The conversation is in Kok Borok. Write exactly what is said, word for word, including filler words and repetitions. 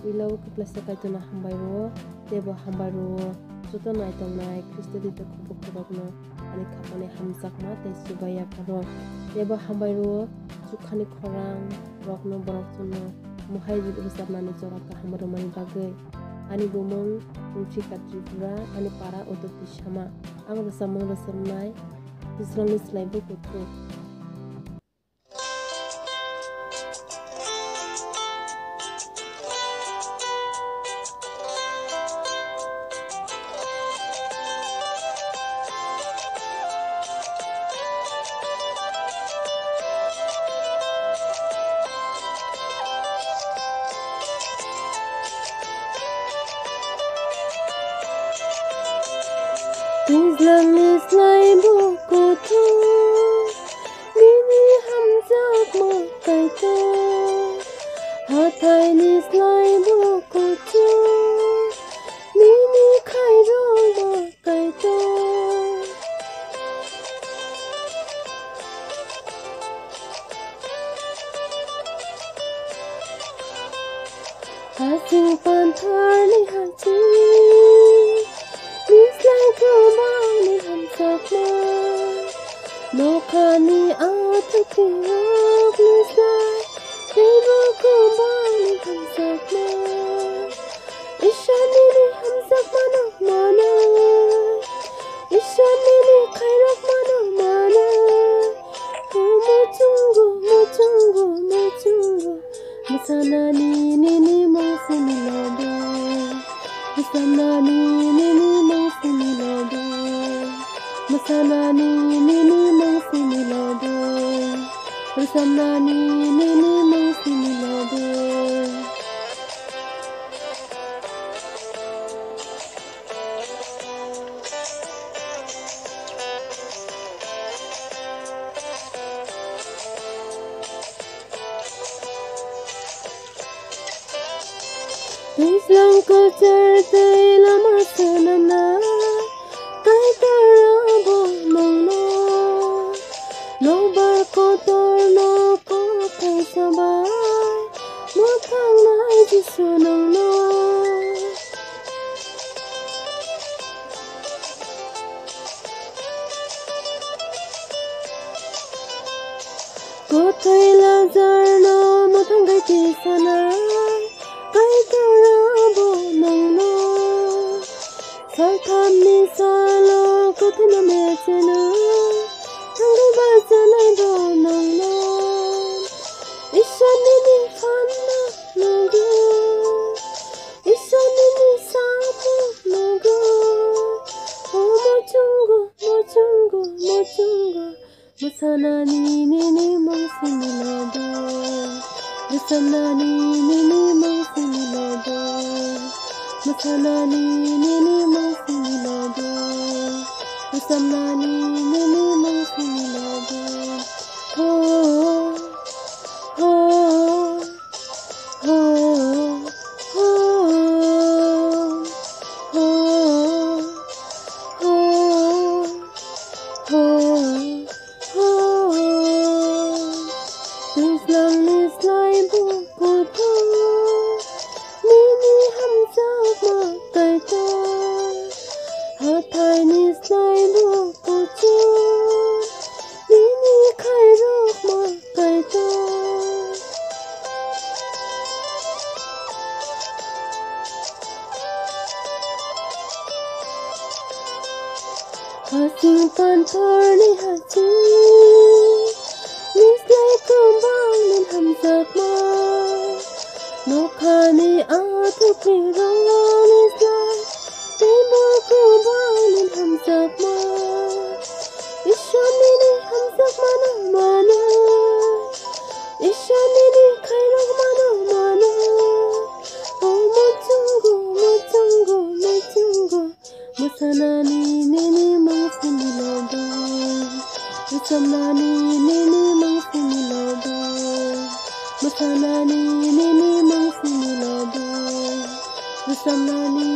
Puila o kwplaisa Kaitorno hambai rwo, tei bo hambai rwo joto naitongnai Khristo tei khobokthorokno ani khapani hamjakma tei chubai yapharo. Tei bo hambai rwo chukhani khorang rokno borok chwngno mohai rwchapnani jora kaham rwmani bagwi. Ani bumung Rufika Tripura, ani para Utopti Sama. Ang rwchapmung rwchapnai Twisrangni Slai Bukuthuk. Twijlangni Slai Bukuthuk, nini hamjakma Kaitor. Hathaini Slai Bukuthuk, nini khairokma Kaitor. Hasing pantharni haching, ni slai kwbangni hamjakma. Nokhani athukrok ni slai, teibo kwbangni hamjakma. Ishwar nini hamjakmano manai, Ishwar nini khairokmano manai. O muchungo, muchungo, muchungo, mwsanani nini mungsini lobo. Mwsanani nini mungsini lobo. Mwsanani nini mungsini lobo. Mwsanani nini mungsini lobo. Twijlang kwchar tei lama swnamna, Kaitor abo nwngno. Nokbar kotorno kothai sabai, mwthangnai Jisu nwngno. Kothai Lazarno mwthangwi tisanai, Kaitor abo nwngno. Salthamni salo kwthwino mecheno, thangwi bachanai bo nwngno. Ishwar nini phanno nugo, Ishwar nini samung nugo. O muchungo, muchungo, muchungo, mwsanani nini mungsini lobo. Mwsanani nini mungsini lobo. Mwsanani nini mungsini lobo. Mwsanani nini mungsini lobo. Ho, ho, ho, ho, ho, ho, ho. Twijlangni Slai Bukuthuk, nini hamjakma Kaitor. Hathaini Slai Bukuthuk, nini khairokma Kaitor. Hasing pantharni haching, ni slai kwbangni hamjakma. Nokhani athukrokni slai, teibo kwbangni hamjakma. Ishwar nini hamjakmano manai, Ishwar nini khairokmano manai. O muchungo, muchungo, muchungo, mwsanani nini mungsini lobo. Mwsanani nini mungsini lobo. Mwsanani nini mungsini lobo. Mwsanani